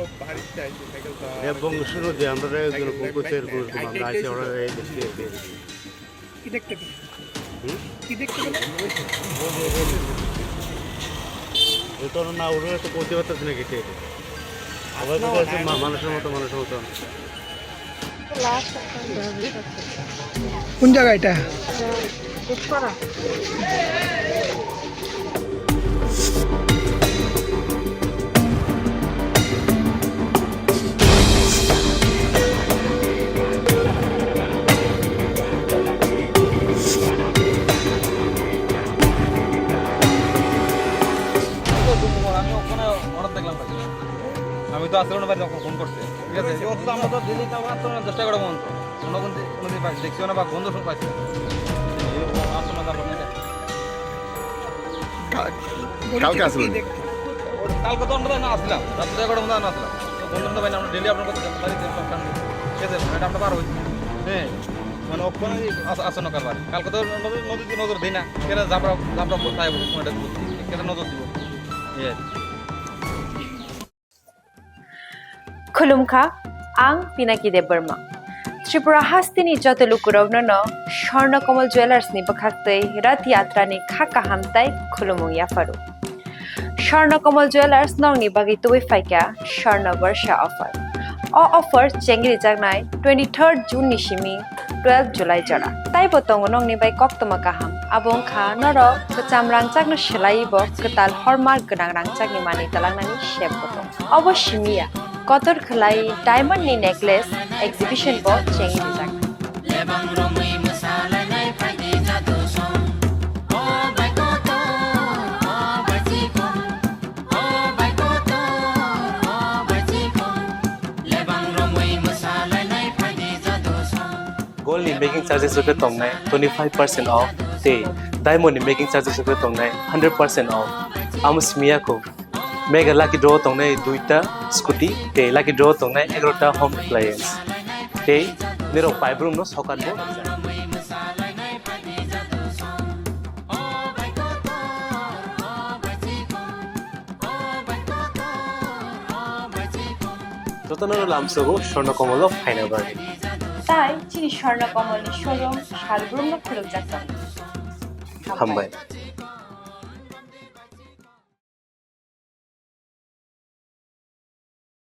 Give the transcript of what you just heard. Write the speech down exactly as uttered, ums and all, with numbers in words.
Rebong sunu de amra re guru ko ko ter guru ko amra aise ora re de de de. কি দেখতে পেলে? হুম? কি দেখতে পেলে? এ তো না উড়ে তো করতে পারতেছ না কিছু। আবার কোথায় আছে মা-, মানুষের মতো, মানুষের মতো। কোন জায়গা এটা? আমি ওখানে হঠাৎ দেখলাম ভাই। আমি তো আসলে ওনার বাড়িতে ফোন করছি, ঠিক আছে? অথচ আমরা তো ডেইলি কাউকে আটকানোর চেষ্টা করে বন্ধ। কোনো কোন দিন, কোনো দিন পাই-, দেখছিও না বা গন্ধ শুন পাইছি না। এই ও আসলে তারপর না। কা-, কালকে আসলে? কালকে তো আমরা না আসলাম, রাত্রে এগারোটার মধ্যে না আসলাম। তো গন্ধ শুনতে পাই না, আমরা ডেইলি আপনার কথা জানতে পারি যে সব কারণে। ঠিক আছে? মানে এটা আমরা পার হই। হ্যাঁ, মানে ওখানে আস-, আসন্ন কারবার। কালকে তো নদী, নদীতে নজর দিই না। কেন জাফরা, জাফরা কোথায় বলবো? কোনটা বলছি? কেন নজর দিব? এই আর কি। Khulumkha, ang Pinaki Debbarma. Tripura hasteni joto lukurokno no Swarna Kamal Jewellers ni bwkhaktwi Rath Yatra ni kha kaham tai khulumung yapharu. Swarna Kamal Jewellers nokni bagwi tubui phaikha Swarna Barsha offer. O offer chengrijaknai twenty-third June ni simi twelve July jora. Taibo tongo nokni bai koktwma kaham. Abo wngkha norok kwcham rangchakno swlaiwi bo kwtal hallmark gwnang rangchakni manwi twlangnani sep bo tongo. Obo simi ya, kotor khwlai diamond ni necklace exhibition bo chengwi rijak. Lebang romwi mwsalainai phaidi jadu song. O bai kotor, o bai chikon. O bai kotor, o bai chikon. Lebang romwi mwsalainai phaidi jadu song. Gold ni making charges rok khe tongnai twenty five percent off, tei diamond ni making charges rok khe tongnai hundred percent off. Amo simi ya kho. Mega lucky draw tongnai duita scooty, tei lucky draw tongnai egarota home appliance. Tei nirok paibrumno sokat bo rijak. Jotono lamsogo Swarna Kamal o phaina bagwi. Tai chini Swarna Kamal ni showroom salbrumno khulukjak tongo. Hambai.